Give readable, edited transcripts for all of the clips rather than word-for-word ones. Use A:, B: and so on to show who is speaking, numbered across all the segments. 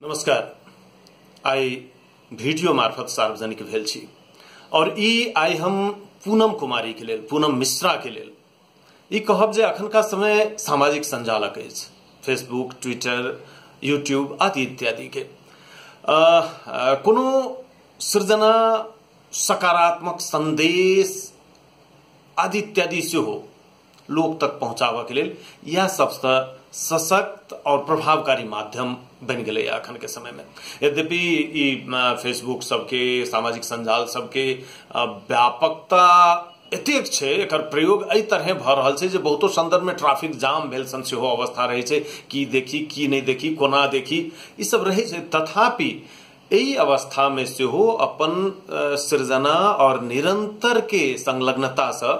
A: नमस्कार। आइ वीडियो मार्फत सार्वजनिक भेल छी और ई आइ हम पूनम कुमारी के लेल, पूनम मिश्रा के लेल ई कहब जे अखनका समय सामाजिक संजालक अछि, फेसबुक, ट्विटर, यूट्यूब आदि इत्यादि के कोनो सृजना, सकारात्मक संदेश आदि इत्यादि सेहो लोक तक पहुंचाबऽ के लेल यह सबसे सशक्त और प्रभावकारी माध्यम बनि गेलै अखन के समय में। यद्यपि ई फेसबुक सबके, सामाजिक संजाल सबके व्यापकता एतेक छै, एकर प्रयोग एहि तरहे भऽ रहल छै जे बहुतो संदर्भ में ट्रैफिक जाम भेल सन सेहो अवस्था रहै छै, की देखी की नहि देखी, कोना देखी, ई सब रहै छै। तथापि एहि अवस्था में सेहो अपन सृजना और निरंतर के संलग्नता से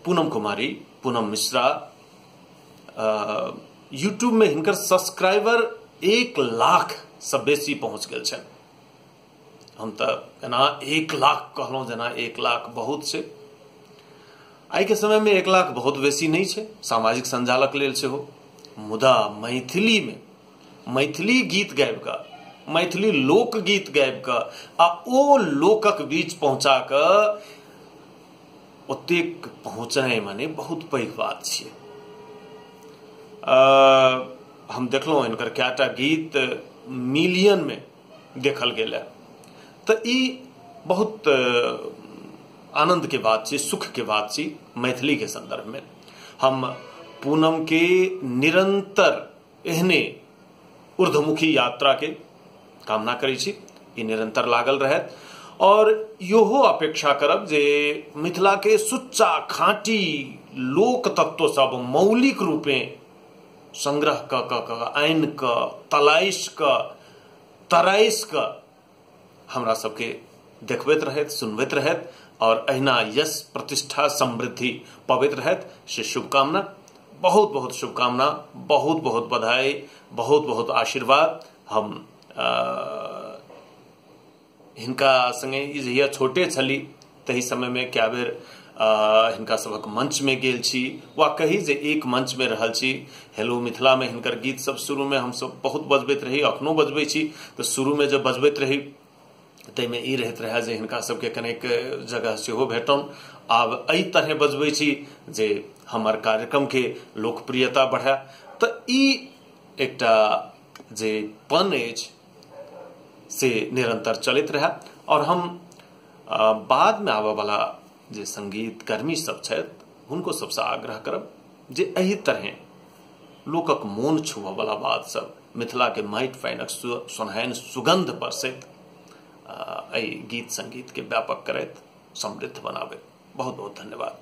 A: पूनम कुमारी, पूनम मिश्रा यूट्यूब में हिनकर सब्सक्राइबर 1 लाख से बेसी पहुंच गेल छनि। हम तऽ एना 1 लाख कहलहुँ जेना 1 लाख बहुत छै। आइ के समय में 1 लाख बहुत बेसी नहीं छै सामाजिक संजालक लेल सेहो, मुदा मैथिली में मैथिली गीत गाबि कऽ, मैथिली लोकगीत गाबि कऽ आ ओ लोकक बीच पहुंचा कऽ ओतेक पहुंचनाइ माने बहुत पैघ बात छियै। हम देखलहुँ हिनकर कएटा गीत मिलियन में देखल गेल है, तऽ ई बहुत आनंद के बात छै, सुख के बात छै मैथिली के संदर्भ में। हम पूनम के निरंतर एहने ऊर्ध्वमुखी यात्रा के कामना करै छी, ई निरंतर लागल रहत और इहो अपेक्षा करब जे मिथिला के सुच्चा खाँटी लोक तत्व सब मौलिक रूपे संग्रह क क क आनि क तलाइश क तराइश क हमरा सबके देखबैत रहत, सुनबैत रहत और अहिना यश प्रतिष्ठा समृद्धि पबैत रहत, से शुभकामना, बहुत बहुत शुभकामना, बहुत बहुत बधाई, बहुत बहुत आशीर्वाद। हम हिनका संगे ई जहिया छोटे छली तही समय में कए बेर हिनका सभक मंच में गेल छी वा कही जे एक मंच में रहल छी। हेलो मिथिला में हिनकर गीत सब शुरू में हम सब बहुत बजबैत रही, अखनो बजबै छी। तऽ शुरू में जब बजबैत रही ताहिमे ई रहैत रहए जे हिनका सबके कनेक जगह सेहो भेटन। आब एहि तरहे बजबै छी जे हमर कार्यक्रम के लोकप्रियता बढ़ए। तऽ ई एकटा जे पन अछि से निरंतर चलैत रहए और हम बाद में आबऽ वाला जे संगीत कर्मी सब छथि हुनको सबसँ आग्रह करब जे एहि तरहे लोकक मोन छुबऽ वाला बात सब, मिथिला के माटि पानिक सोनहैन सुगंध परसैत एहि गीत संगीत के व्यापक करैत समृद्ध बनाबैत। बहुत बहुत धन्यवाद।